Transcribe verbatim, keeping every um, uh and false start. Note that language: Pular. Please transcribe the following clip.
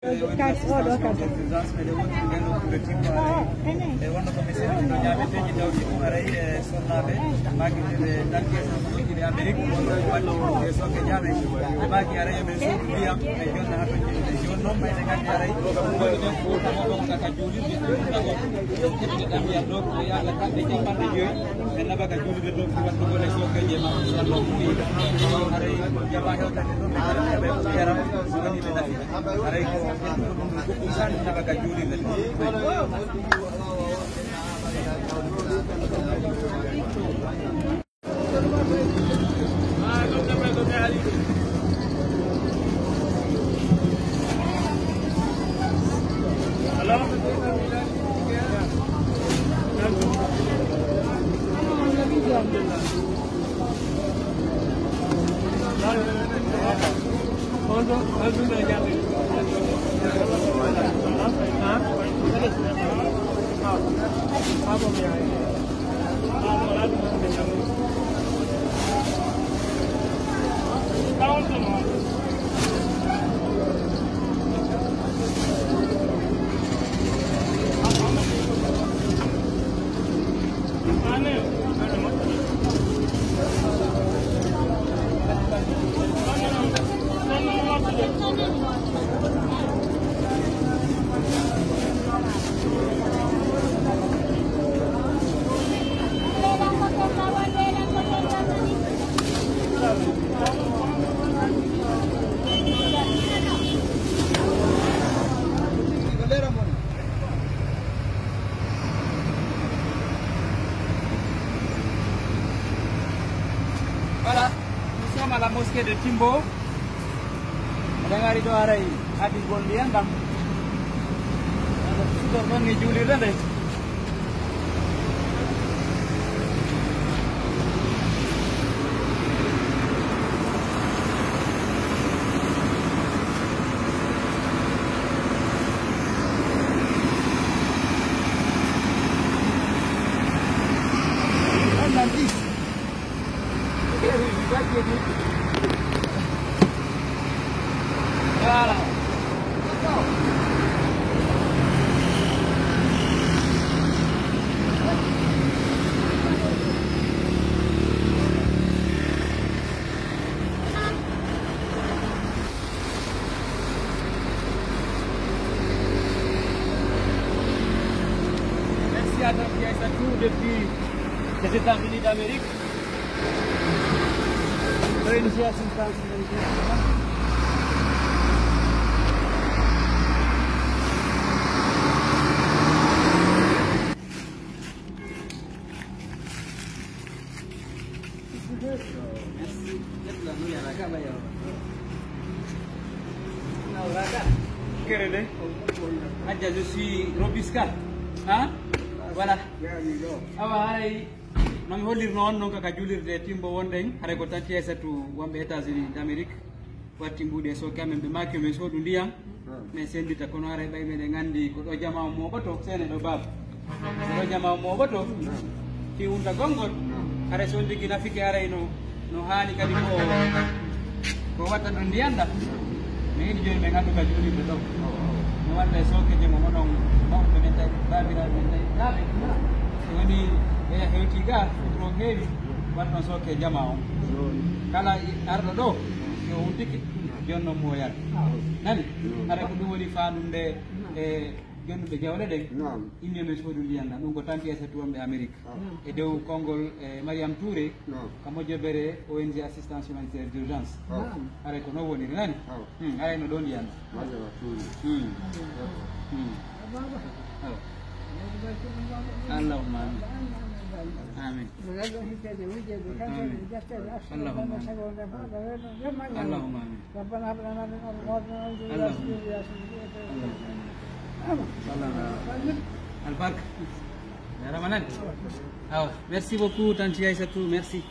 Urgence, mais ɗe wonti ɓen ɗo kuɓe timmo haray. E wonno ko mi seeɗi ɗo ñaameteeji tawɗi ɗum haray e sonnaaɓe maaki ɓe ɗanke ɗiɗi Amérique, wonno ko waɗi e sokke ñaame. Ɓe maaki haray yo men soodu ndiyam, ɓe jonna haa to jeeɗiɗe. Si won noon, mayde nganndi haray, woni ɗen ko tawɗo ko ka juulirde, ɗum tago. Ƴettete ɗam ndiyam ɗo, ko yaha ka kamɓe cappanɗe joyi, ɓe naɓa ka juulirde ɗo, ko waɗugol e sokkeeji e maɓɓe. Si Allah huuwi, haray jamaa hewtande ɗum, ɓe kala ɓe yaram, woni ɓe nafi. Haray ko ɗum ɗum goɗɗum tan naɓa ka juulirde. Voilà, nous sommes à la mosquée de Timbo. Eɗen ari ɗo haray haɓirgol ndiyam ɗam. Sudor ɗon ni juulirde nde. Voilà. Merci à Tanti Aïssatou depuis les États-Unis d'Amérique. Merci à Tanti Aïssatou. Kere de. Adja, je suis Robisca. Hein? Voilà. Awa, haray, no mi hollirno on non ka, ka juulirde Timbo wonɗen, haray ko Tanti Aïssatou wonɓe États-Unis d'Amérique. Watti mbuuɗi e sooke amen, ɓe maaki yo men soodu ndiyan. Naam. Men senndita, kono haray ɓay meɗen anndi ko ɗo jamaa on mooɓoto, seene ɗo baaba. Ko ɗo jamaa on mooɓoto, naam, fii huntagol ngol. Naam. Haray si on tigi nafike haray no, no haani kadi ko, ko watta ɗon ndiyan ɗan. Naam. Mi yiɗi jooni men anndu ka juulirde ɗo. Awa, awa. Mi walla e sooke jemo onon mawɓe men tawi, baabiraaɓe men tawi, naaɓe. Naam. So woni ɓeya hewtii ga, ko ɗon heewi, naam, watton sooke jamaa on. Jooni. Kala i-, arɗo ɗo, si o huntike, jonnon mo o yara. Nani? Hara ko ɗum woni faandude e jonnuɓe jawle ɗen. Naam. Inni men soodu ndiyan ɗan. Ɗum ko Tanti Aïssatou wonɓe Amérique. Ah. E dow konngol, e Mariam Touré, naam, ka mojobere O N G Assistance Humanitaire d'Urgence. Ah. Haray ko non woniri, nani? Ah. Hmm, haray no ɗon ndiyan ɗan. Mariam Touré. Hmm. Hmm. Oh. Allahumma amin. Amin. Amin. Allahumma amin. Allahumma amin. Allahumma amin. Albarka. Ya Ramadan. Awa, merci beaucoup, Tanti Aïssatou, merci.